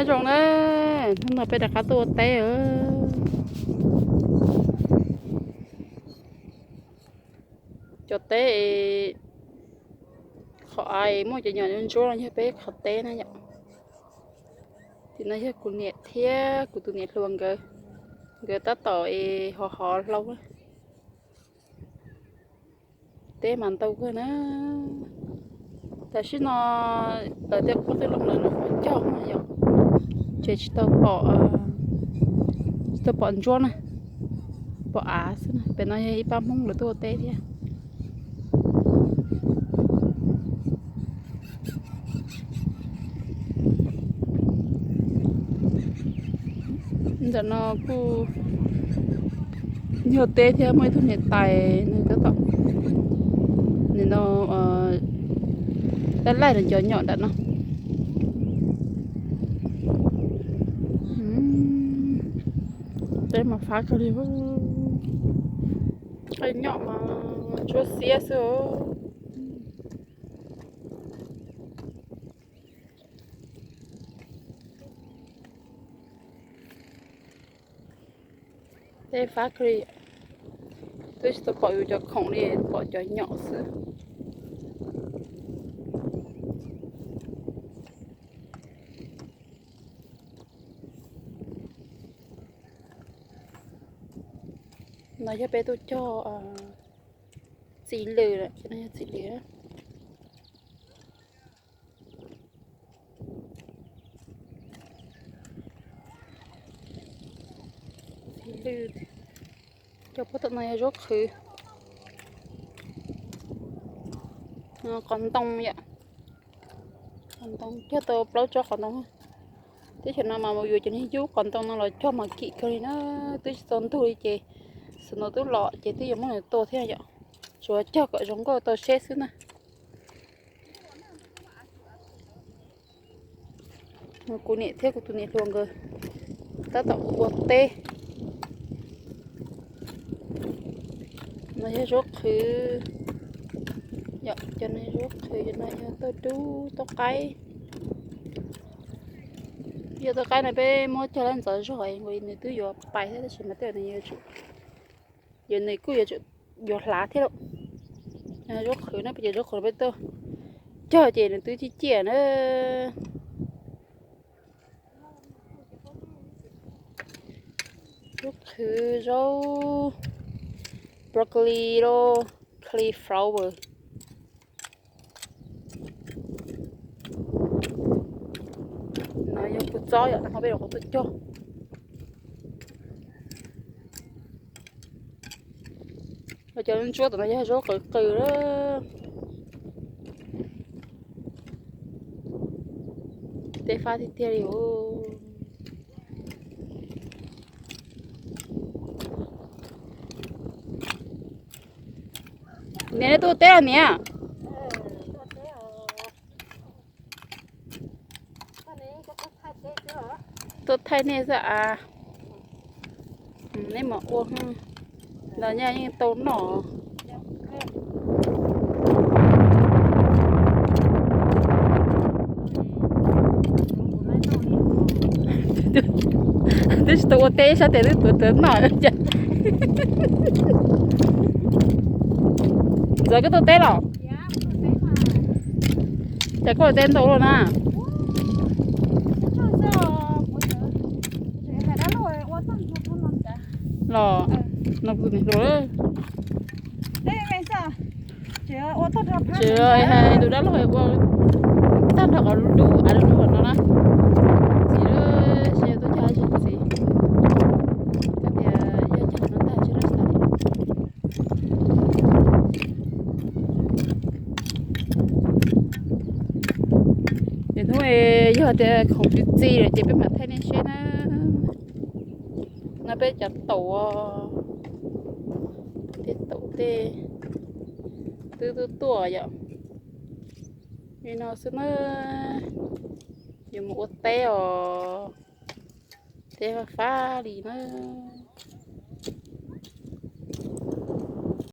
Nyob zoo na, hnub no peb rov qab tuaj ua teb. Cov teb, qhov av muaj cov nyom ntsuab no yog peb qhov teb na yom. Tim no yog kuv niam thiab kuv tus niam hluas nkawd, nkawd tab tom es hov hov hlau. Teb mas ntau kawg na. Tam sim no lawv tias kuv twb los lawm no qhov cog no yom, ces tsis tau pom, tsis tau pom ntsuab na, pom av xwb na. Pem no yog ib pab Hmoob lawv tuaj ua teb thiab. Ntawm no kuj yog teb thiab, muaj ib tug niam tais nws tab tom, nws no, laij laij nws cov nyom nram no. Teb mas fab kawg li, nyom mas ntsuab xiab xwb. Teb fab kawg li, twb tsis tau pom yus cov khoom li, pom cov nyom xwb. No yog peb tuaj cog txiv lws, no yog txiv lws. Txiv lws, cog puag tom no yog zaub qhwv, qos ntoo yom. Qos ntoo, cog tau plaub tsob qos ntoo. Teb chaws no mas mus yuav cov niag yub qos ntoo no los cog mas kim kawg li na, twb tsis txog ntug li ces snow twb los ces twb yuav muab nws tua thiab yom. Tsuas cog kom zoo nkauj tau seb xwb na. Kuv niam thiab kuv tus niam hluas nkawd tab tom ua teb. No yog zaub qhwv, yog cov no zaub qhwv, cov no yog tauj dub tauj qaib. Yog tauj qaib no peb muab cog lawm ntxov zog nws twb yuav pais thiab tab sis mas tej zaum nws yuav tsum, yuav nws kuj yuav tsum yuav hlav thiab lauj. Zaub qhwv no peb cov zaub qhwv no peb tuaj cog ces nws twb ciaj ciaj na. Zaub qhwv, zaub broccoli los cauliflower. No yog kua txob yom, no peb los kuv tuaj cog. Los cov ntsuab tom no yog zaub qhwv qhwv. Teb fab tiag tiag li. Niam, nej tuaj teb los niam? Tuaj thaij nej xwb as. Nej mam ua, los nyaj yeej tau noj. Twb tsis tau ua teb sab tias twb tuav tuav noj. Ntxawm, koj tuaj teb los? Cas koj ua teb ntau luaj na? Los no kuv tus niam hluas, tsis hais tus dab laug ua tag nrho qhov lub av lub no na. Txiv, seb tuaj cog tsis txiv, koj tias yog cog no tag tsis tau tsis tau li. Ces hnub yog tias khoom txi txiv lawm ces peb mam thaij nej seb na. No peb cov taum, tej taum tej twb tuaj tuaj yom. Li no xwb na, yuav mus ua teb os. Teb fab fab li na.